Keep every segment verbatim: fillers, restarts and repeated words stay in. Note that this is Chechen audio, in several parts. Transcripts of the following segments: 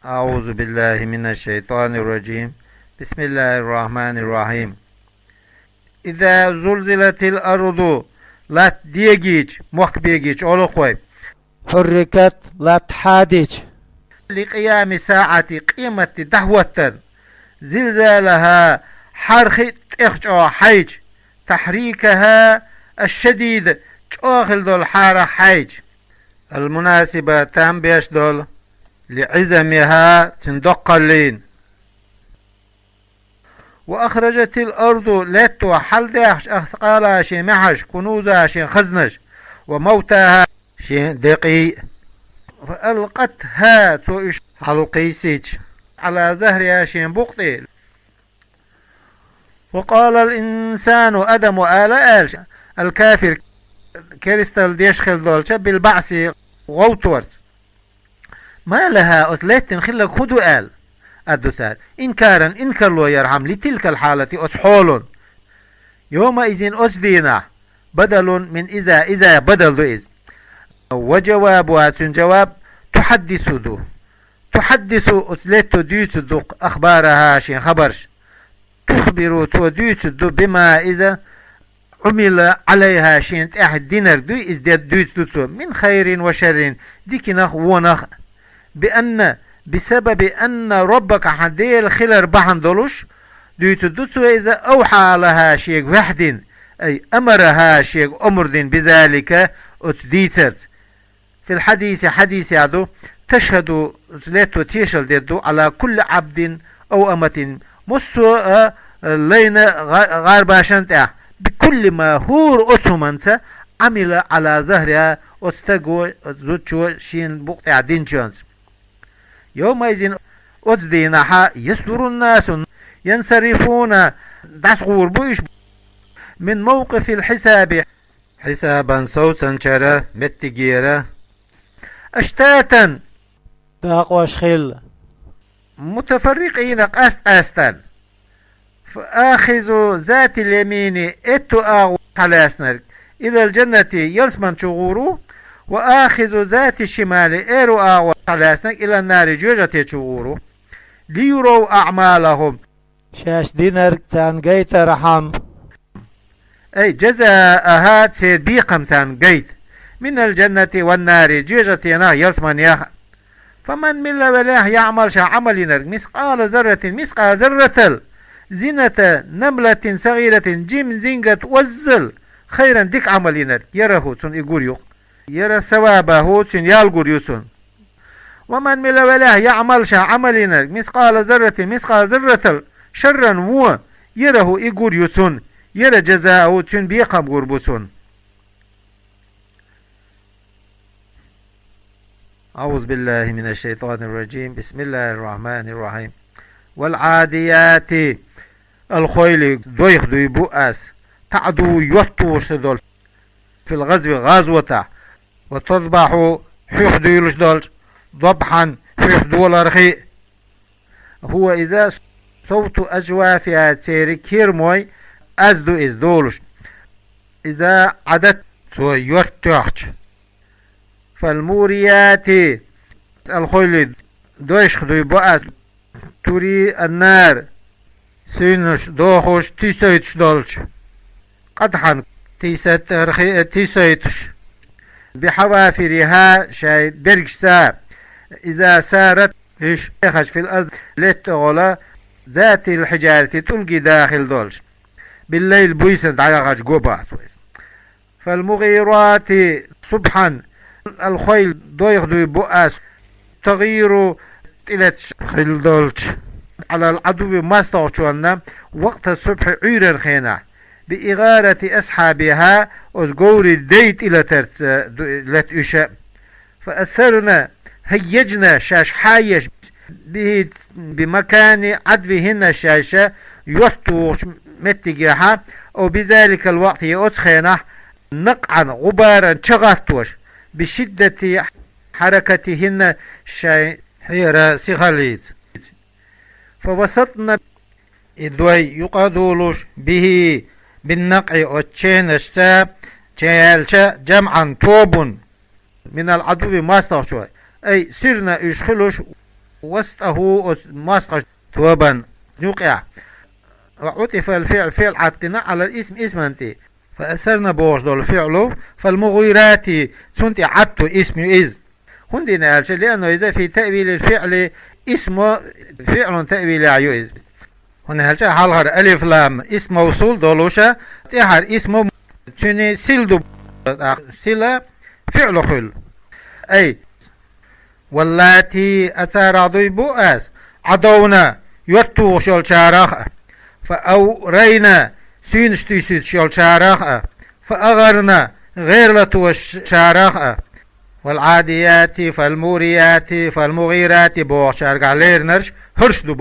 أعوذ بالله من الشيطان الرجيم. بسم الله الرحمن الرحيم. إذا زلزلت الأرض, латта дегийча, мохк бегийча, олу-кх вай. حركت, латта хьадийча. لقيام الساعة, къематди дӀахӀоттар. زلزالها, хьархи тӀех чӀогӀа хьайча. تحريكها الشديد, чӀогӀа хила долу хьарах хьайча. المناسبة, там беш долу. لعظمها, цуьнан доккхаллин. وأخرجت الأرض, летто хьалдаьхча, أثقالها, шен маьхьаш, كنوزها, шен хазнаш, وموتاها, шен декъий. فألقتها, цо уьш хьалкхийсийча, على ظهرها, шен букъ тӀе. وقال الإنسان, адамо ала аьлча, الكافر, керстал деш хила долча, بالبعث, гӀовторца. ما لها, оцу леттина хилларг хӀун ду аьлла, аьлла ду цара. إنكارا, инкарло ярхьама, لتلك الحالة, оцу хьолан. يومئذ, оцу дийнахь, بدل من إذا, إذا бадал ду иза. وجوابها, цуьнан жаваб, تحدث ду. تحدث, оцу летто дуьйцур ду أخبارها, шен хабарш. تخبر, цо дуьйцур ду, بما, иза, عمل عليها, шена тӀехь динарг дуй, иза де дуьйцур ду цо, من خير وشر, диканах а, вонах а. بأن, بسبب أن ربك, хьан Дела хилар бахьана долуш, дуьйцур ду цо иза, أوحى لها, шега ваьхьа дина, أي أمرها, шега омра дина, بذلك, оцу дийцарца. في الحديث, хьадисехь ду, تشهد, оцу летто тешалла дер ду, على كل عبد أو أمة, массо а, лайна гӀа-, гӀарбашна тӀехь, بكل ما, хӀора оцу хӀуманца, عمل على ظهرها, оцу стаго, оцу зудчо шена букъ тӀехь динчуьнца. يومئذ, оцу дийнахьа, يصدر الناس, ينصرفون, дӀасагӀур бу уьш, من موقف الحساب, хьисабан совцанчара меттигера, أشتاتا, дакъош хилла, متفرقين, къаст-къаьстан, فآخذ ذات اليمين, аьтту агӀор хьалаьцнарг, إلى الجنة, ялсамани чу гӀур ву, وآخذ ذات الشمال, аьрру агӀор хьалаьцнарг, إلى النار, жоьжахати чу гӀур ву. ليروا أعمالهم, шаьш динарг царна гайтархьама. أي جزاءها, церан бекхам царна гайта. من الجنة والنار, жоьжахатенах, ялсаманех. فمن, мила велахь, يعمل, ша Ӏамал йинарг, مثقال ذرة, мискъал зарратал, زنة نملة صغيرة, жима зингат оззал, خيرا, дика Ӏамал йинарг, يره, цунна и гур ю-кх. ير ثوابه, цуьнан ял гур ю цунна. ومن, мила велахь, يعمل, ша Ӏамал йинарг, مثقال ذرة, мискъал зарратал, شرا, вон, يره, и гур ю цунна, ير جزاءه, цуьнан бекхам гур бу цунна. أعوذ بالله من الشيطان الرجيم. بسم الله الرحمن الرحيم. والعاديات, الخيل, дойх дуй бу ас, تعدو, йоттуш долу, في الغزو, гӀазотехь, وتضبح, хьуьх дуьйлуш долчу, ضبحا, хьуьх долархи. هو, иза, صوت أجوافها, церан керамой аз ду иза долуш. إذا عدت, цо йорт тоьхча. فالموريات, الخيل, дойшах дуй бу ас, تري النار, суьйнаш дохуш, тийсойтуш долчу. قدحا, тийсатархи, тийсойтуш. بحوافرها, шайн бергашца. إذا سارت, уьш хьехаш, في الأرض, летта тӀехула, ذات الحجارة, тӀулгий дахийла долуш. بالليل, буьйсанна дӀаяхаш го бац вайса. فالمغيرات صبحا, الخيل, дойх дуй бу ас, تغير, тӀелеташ хилла долчу, على العدو, мостагӀчунна, وقت الصبح, Ӏуьйранна хенахь, بإغارة أصحابها, оцу говрийн дайн тӀелатарца ду-, лета уьш. فأثرن, هيجن, шаьш хьаеш, به, بمكان عدوهن, шаьш йоттухучу меттигехьа, أو بذلك الوقت, я оцу хенахь, نقعا, غبارا, ча гӀаттош, بشدة حركتهن, шайн хьера сихаллица. فوسطن, и дой юкъадолуш, به, بالنقع, оцу ченашца, чаяьлча, جمعا, тобанна, من العدو, мостагӀчой. أي صرن, уьш хуьлуш, وسطه, оцу мостагӀчу тобанна юкъехь. وعطف الفعل, фиӀл Ӏаттина, على الاسم, исмана тӀе. فأثرن бохуш долу фиӀлу, فالمغيرات, цунна тӀе Ӏатту исм ю иза. ХӀунда аьлча, لأنه иза في تأويل الفعل, исмо фиӀлун таъвилехь ю иза. ХӀунда аьлча хьалхара алиф-лам исм мавсул долуша, тӀаьхьара исмо цуьнан сила ду, сила фиӀлу хуьлу. Ай, واللاتي, ацарах дуй бу ас, عدونا, йоттугӀуш йолчарах а, فأورين, сийнаш туьйсуьйтуш йолчарах а, فأغرن, гӀерла тосучарах а, والعاديات فالموريات فالمغيرات бохучаьргахь леринарш хӀорш ду.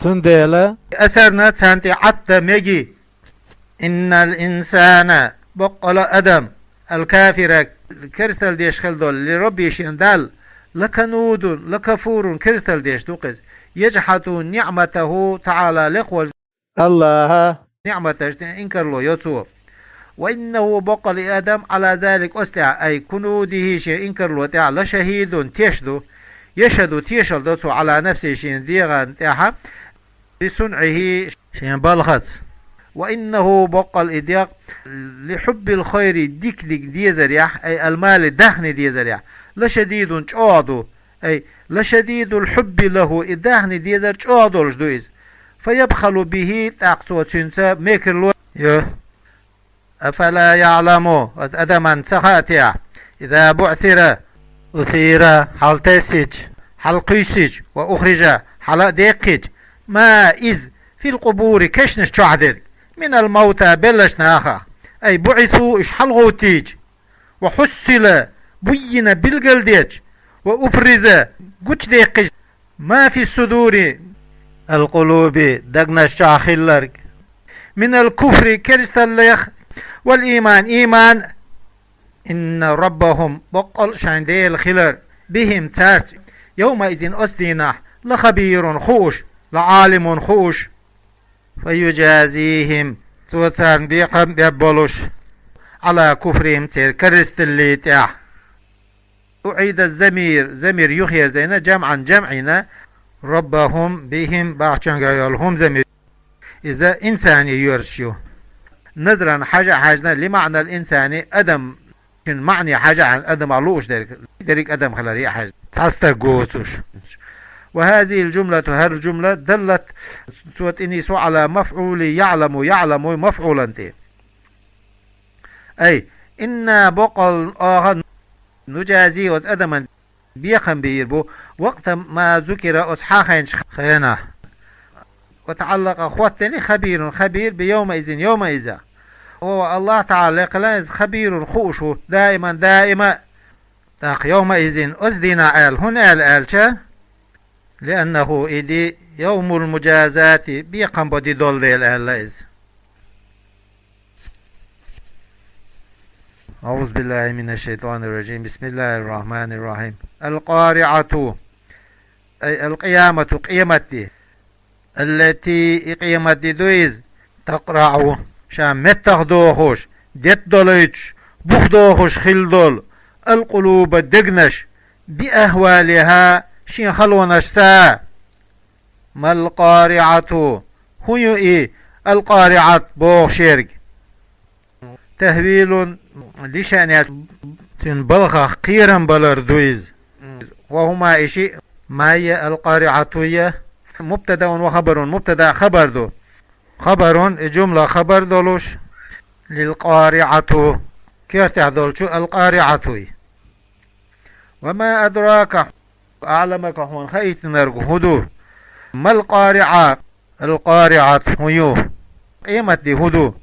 Цундела أثرن, царна тӀе Ӏатта меги. إن الإنسان, боккъала адам, الكافر, керстал деш хила долу, لربه, шен Далла, لكنود لكفور, керстал деш ду-кх иза, يجحد نعمته تعالى, лекха волчу Аллаха ниъматашна инкарло йо цо. وإنه, боккъала и адам, على ذلك, оцу тӀехь, أي كنوده, шен инкарло тӀехь, لشهيد, теш ду, يشهد, тешалла до цо, على نفسه, шен дегӀан тӀехь, بصنعه, шен балхаца. وإنه, боккъала и дегӀ, لحب الخير, диканиг дезарехь, أي المال, дахни дезарехь, لشديد, чӀогӀа ду, أي لشديد الحب له, и дахни дезар чӀогӀа долуш ду иза. فيبخل به, тӀаккха цо цуьнца мекарло йо. أفلا يعلم, оцу адамна ца хаьа техьа, إذا بعثر, أسير, хьалатессича, хьалакхуьссича, وأخرج, хьала а деккхича, ما, иза, في القبور, кешнаш чохь дерг, من الموتى, беллачу нахах, أي بعثوا, уьш хьалагӀовттийча, وحصل, буййина, билгалдеча, وأفرز, гучудеккхича, ما في صدور القلوب, дегнаш чохь хилларг, من الكفر, керсталлех, والإيمان, ийман, إن ربهم, боккъала шайн Дела хилар, بهم, цаьрца, يومئذ, оцу дийнахь, لخبير, хууш, لعالم, хууш. فيجازيهم, цо царна бекхам беш болуш, على كفرهم, церан керсталлин тӀехь. أعيد الضمير, замир юхаерзийна, جمعا, جمعийна, ربهم بهم бахчанга йолу хӀума замир. Иза инсани йоьрзуш ю. نظرا, хьажа а хьаьжна, لمعنى الإنسان, адам Шен маьӀне хьажа а, адамах лууш дерг, дерриг адам хиларе а хьаьжна, цхьа стаг воцуш. وهذه الجملة, хӀара жумла, دلت, цо тӀе нисво, على مفعول يعلم, يعلم мафӀулан тӀе. أي إنا, боккъал оха, نجازي, оцу адаман бекхам бийр бу, وقت ما ذكر, оцу хьахийначу хенахь. وتعلق, хӀоттийна خبير, خبير بيومئذ, يومئذ. Ва Аллах Таала лекхалан иза خبير, хууш ву, دائما, دائما. ТӀаккха يومئذ, оцу дийнахь аьлла, хӀунда аьлла аьлча, لأنه, и де يوم المجازاة, бекхам бо де долу дела аьлла иза. أعوذ بالله من الشيطان الرجيم. بسم الله الرحمن الرحيم. القارعة, أي القيامة, къемат де. التي, и къемат де ду иза, تقرع, ша меттах дохуш, деттадолуьйтуш, бухдохуш хилла долу, القلوب, дегнаш, بأهوالها, шен халонашца. ما القارعة, хӀун ю и, القارعة бохуш ерг? تهويل لشأنها, цуьнан балхах кхерам балар ду иза. وهما, и шиъ, ما هي القارعة я, مبتدأ وخبر, мубтада а хабар ду. خبر, и жумла хабар долуш, للقارعة, коьртехь долчу القارعة-й. وما أدراك, أعلمك, хьуна хаийтинарг хӀун ду? ما القارعة, القارعة хӀун ю? Къемат де хӀун ду?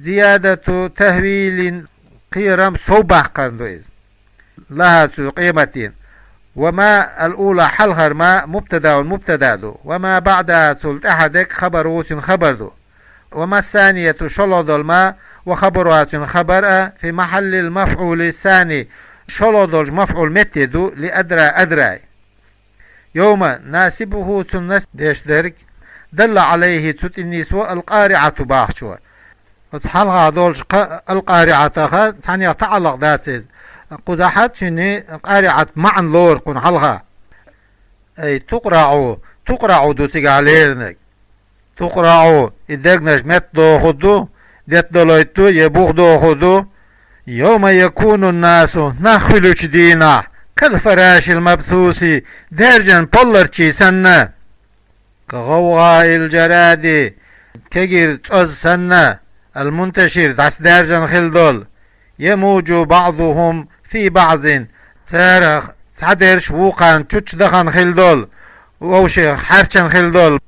زيادة تهويل, кхерам совбаккхарна ду иза. لها, цу къематан. وما الأولى, хьалхара ما, مبتدأ, мубтада ду. وما بعدها, цул тӀаьхьа дерг, خبر, цуьнан хабар ду. وما الثانية, шолгӀа долу ما, وخبرها, цуьнан хабар а, في محل المفعول الثاني, шолгӀа долчу мафӀул метте ду, لأدرى, أدرى. يوم, ناسبه, цунна насб деш дерг, دل عليه, цу тӀе нисво, القارعة бахчо. Оцу хьалха долчу кха, القارعة-ха цхьаьннех таӀаллакъ дац иза. Кхузахь цуьнан къариӀат маьӀна лору кхунна хьалха. Ай, тукърагӀу, тукърагӀу ду цигахь леринарг. ТукърагӀу, и дегнаш меттадохург ду, деттадалойту, е бух дохург ду. Йовма якуну насу, нах хуьлучу дийнахь, кал фарашил мабсуси, даьржина полларчий санна. Ка гӀавгӀаил жаради, кегийра цӀоз санна, ал мунташир, дӀасадаьржина хилла долу, ямуджу баӀзухум фи баӀзин, царах цхьадерш вукхарна чучдахана хилла долу, вовшех хьаьрчина хилла долу.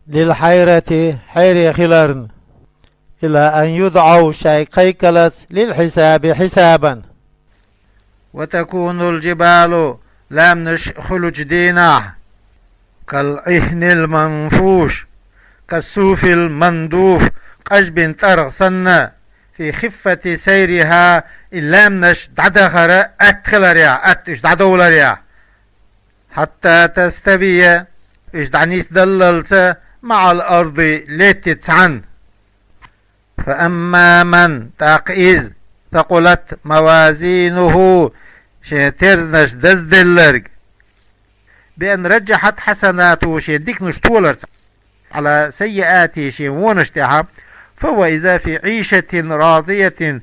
Лил хьайрати, хьере хиларна. Ила ан юдӀав, шайн кхайкхалц, лил хьисаби, хьисабан. Ва такунул жибалу, ламнаш хуьлучу дийнахь, кал Ӏихнил манфуш, кас суфил мандуф, къажбина тӀаргӀа санна, фи хиффати сайриха, и ламнаш дӀадахара атта хиларехь, атта уьш дӀадовларехь. Хьатта таставия, уьш дӀанисдаллалца, маӀал арди, летти цхьаьна. Фа амма ман, тӀаккха иза, сакъулат мавазинуху, шен терзанаш дазделларг, би ан раджахьат хьасанатуху, шен диканаш толарца, Ӏала саййиати, шен вонаш тӀехьа, фа хува, иза, фи Ӏийшатин разиятин,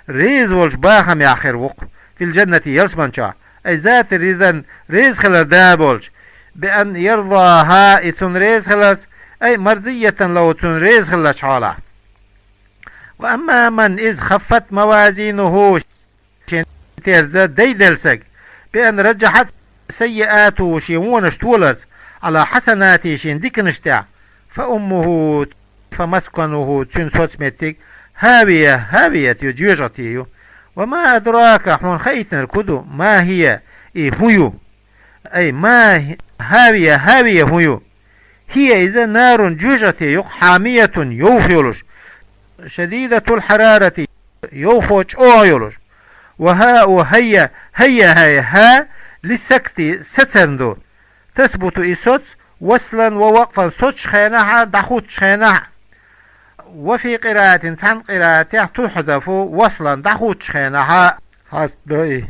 реза волчу бахамехь хир ву-кх, фил жаннати, ялсаманчохь, ай зати ризан, реза хилар да болчу, би ан ярзахьа, и цунна реза хиларца, ай марзиятан лаху, цунна реза хиллачу хьолахь. Ва амма ман, иза, хаффат мавазинуху, шен терза дайделла стаг, би ан раджахьат саййиатуху, шен вонаш толарца, Ӏала хьасанати, шен диканаш тӀехь, фа уммуху, фа маскануху, цуьнан соцметтиг, хӀавия, хӀавият ю, жоьжахати ю. Ва ма адрака, хьуна хаийтинарг хӀун ду, ма хӀия, и хӀун ю? Ай, ма хӀавия, хӀавия хӀун ю? ХӀия, иза, нарун, жоьжахати ю-кх, хьамиятун, йовха йолуш, шадидатул хьарарати, йовхо чӀогӀа йолуш. Ва хӀа у хӀайя, хӀайя, хӀай, хӀа, лиссакти, сацарна ду. Тасбуту, и соц, васлан ва вакъфан, соцучу хенахь а, дӀахӀуттучу хенахь а. Ва фи къираатин, цхьана къираатехь, тухьзафу, васлан, дӀахӀуттучу хенахь а, хьаст до и.